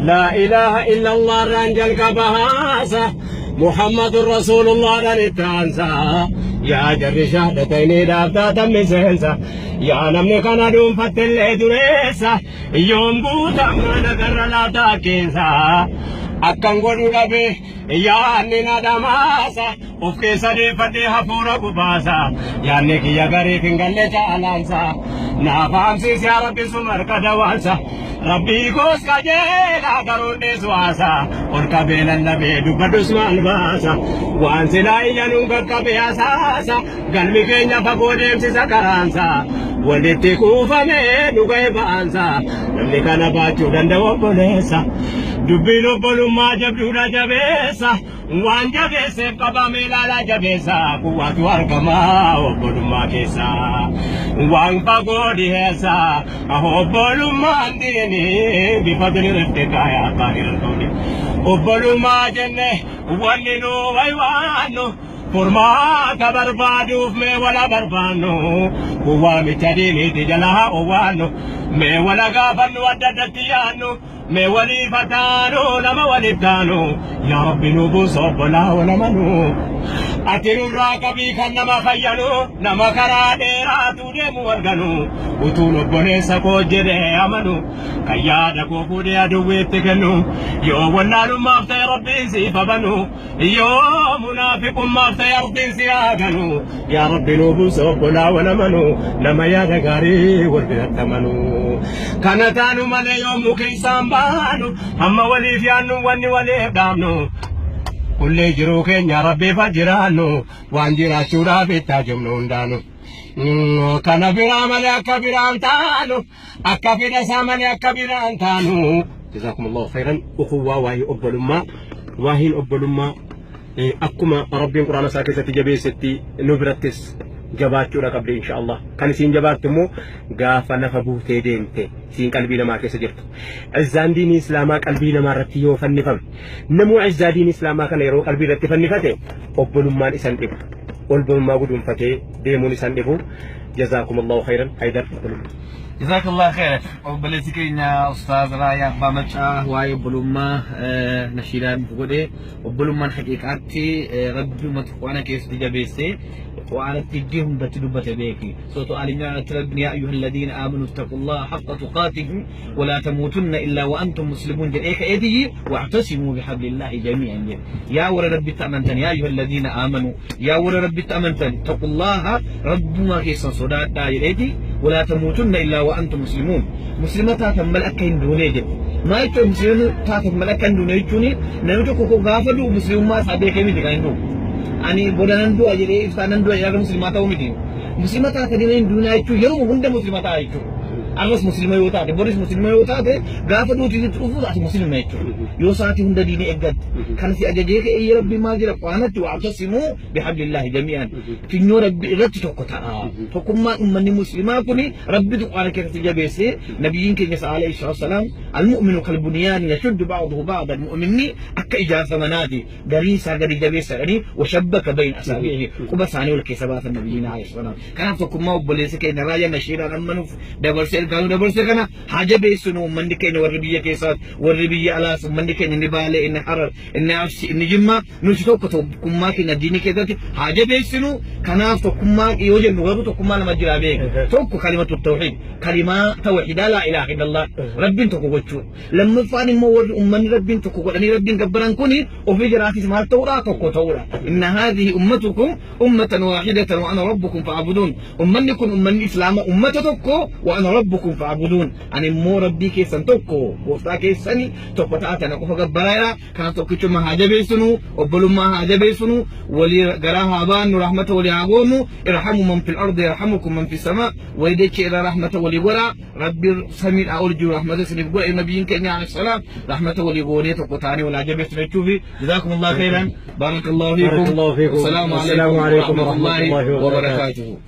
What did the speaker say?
Laa ilaaha illallah irraan jalqaba haasa. Muhammadun Rasuulullah dhaan itti aansa. Yaa jarri shahdatayniidhaaf taatan miseensa. Yaa namni kana dhuunfattellee dureessa. Yoom guutamna nagarra laataa keessa. Akkan godhu dhabe yaanni na dhamaasa. Of keessa deeffadhee hafuura gubaasa. Yaanni kiyya gariif hin galle caalaansa. Naaf haamsiis yaa Rabbi suma harka dawaansa. Rabbii koos qajeelaa garuu dheessu haasa. Ol qabee lallabee dubbadhus maal baasa. Waan silaa iyyanuun qaqqabee hasaasa. Galmi keenya fagoo deemsisa karaansa. Walitti kuufamee nu ga'e ba'aansa. Namni kana baachuu danda'u obboleessa. Dubbiin obbolummaa jabduudha jabeessa. Waan jabeesseef qabamee ilaalaa jabeessa. Kuwaatu argama obbolummaa keessa. Waan fagoo dhiheessa. Obbolummaan diini bifa bilirifte kaayaa abbaan hir'uuni. Obbolummaa jenne wanni nu waywaannu. Furmaata barbaaduuf mee wala barbaannu. Kun waamicha diiniiti jala haa owwaannu. Mee wala gaafannu adda addatti yaannu. Mee waliif haa taanu nama waliif taanu. Yaa Rabbi nu buusa obbolaa wal amanu. Ati nurraa qabii kan nama fayyanu. Nama karaa dheeraatu deemu wal ganu. Utuun obboleessa koo jedhee amanu. Kan yaada koo fuudhee aduwwiitti kennu. Yoo wallaalummaaf ta'e Rabbiin siif abanu. Yoo munaafiqummaaf ta'e ardiin si haa ganu. Yaa Rabbi nu buusa obbolaa wal amanu. Nama yaada gaarii wal biratti amanu. Kana taanu malee yoomuu keessaan baanu. Hamma waliif yaannu wanni waliif dhaamnu. Kullee jiruu keenya Rabbiif haa jiraannu. Waan jiraachuudhaaf itti hajumnu hundaanu. Kana biraa malee akka biraan taanu. Akka fedha isaa malee akka biraan taanu. Jazaakumullahu khairan. Ukhuwwaa waa'ee obbolummaa. Waa'een obbolummaa akkuma Rabbiin Quraana isaa keessatti jabeessetti nu birattis jabaachuudha qabdi insha Allah. Kan isiin jabaattu immoo gaafa lafa buutee deemte isiin qalbii namaa keessa jirtu. Izzaan diinii Islaamaa qalbii namaa irratti yoo fannifame namuu izzaa diinii Islaamaa kana yeroo qalbii irratti fannifate obbolummaan isan dhibu. Obbolummaa guduunfatee deemuun isan dhibu. Jazaakumullahu khairan. Haydar obbolummaa. Jazakallah khairan. Obboleessi keenya Ustaaz Raayyaa Abbaa Macaa waa'ee obbolummaa nashiidaa nuuf godhe. Obbolummaan haqiiqaatti Rabbi uummata Qur'aana keessatti jabeessee Qur'aanatti iddoo hundatti dubbate beeki. Suuratu Aal Imraan irratti Rabbiin yaa ayyuhal ladiina aamanu ittaqullaha haqqa tuqaatihi wa laa tamuutunna illaa wa antum muslimuun jedhee ka'eetiyyi wa'tasimuu bihablillahi jamii'an jedhe. Yaa warra Rabbitti amantan yaa ayyuhal ladiina aamanu yaa warra Rabbitti amantan ittaqullaha Rabbumaa keessan sodaadhaa jedheeti walaa tamuutunna illaa wa antum muslimuun. Muslima taatan malee akka hin duunee jedhe. Maal jechuun muslima taatan malee akka hin duune jechuun namni tokko koo gaafa du'u muslimummaa isaa beekee miti kan hin du'u. Ani booda nan du'a jedhee ibsaa nan du'a jedhee muslimaa ta'uu miti. Muslima taatanii hin duunaa jechuun yeroo hunda muslima ta'a jechuudha. Arras muslima yoo taate boris muslima yoo taate gaafa duuti sitti dhufu ati muslima jechuudha. Yoo sa'aatii hunda diinii eeggatte. Kan si ajajee ka'ee Rabbi maal jedha Quraanatti wa'tasimuu bihablillahi jami'an. Funyoo Rabbi irratti tokko ta'a. Tokkummaan uummanni muslimaa kuni Rabbitu Quraana keessatti jabeessee nabiyyiin keenya alayhi salaatu wasalaam al-mu'minu kal-bunyaani yashuddu ba'duhu ba'dan mu'minni akka ijaarsa manaati garii isaa gadi jabeessa jedhanii washabbaka bayna asaabi'ihi quba isaanii wal keessa baasan nabiyyiin alayhi salaam. Kanaaf tokkummaa obboleessa keenya raayyaa nashiidhaan amma nuuf dabarsee ergaa nu dabarse kana haa jabeessinu uummanni keenya warri biyya keessaas warri biyya alaas uummanni keenya inni Baalee inni Harar inni Arsii inni Jimmaa nuti tokko tokkummaa keenya diinii keessatti haa jabeessinu. Kanaaf tokkummaa yoo jennu garuu tokkummaa lama jira beeku. Tokko kalimatu tawhiid kalimaa tawhiidaa laa ilaaha illallah Rabbiin tokko gochuu. Lammaffaan immoo warri uummanni Rabbiin tokko godhanii Rabbiin gabbaran kuni ofii jiraatis maal ta'uudha tokko ta'uudha. Inna haadhihi ummatukum ummatan waahidatan wa ana rabbukum fa'buduun. Ummanni kun ummanni Islaamaa ummata tokko wa ana rabbukum fa'buduun. Ani immoo Rabbii keessan tokko gooftaa keessani tokko taatan qofa gabbaraa. Kanaaf tokkichummaa haa jabeessinu, obbolummaa haa jabeessinu, walii garaa haa baannu, rahmata walii haa goonu, irhamu man fil ardi yarhamukum man fis samaa, walii dachee irraa rahmata walii godhaa, Rabbi samiidhaa ol jiru rahmata isiniif godhe nabiyyiin keenya alayhi salaam rahmata walii goonee tokko taanee wal haa jabeessinu jechuufi jazaakumullahu khairan, barakallahu fiikum, Barakallahu fiikum. assalaamu Assalaamu alaikum alaikum warahmatullahi warahmatullahi wabarakaatuhu.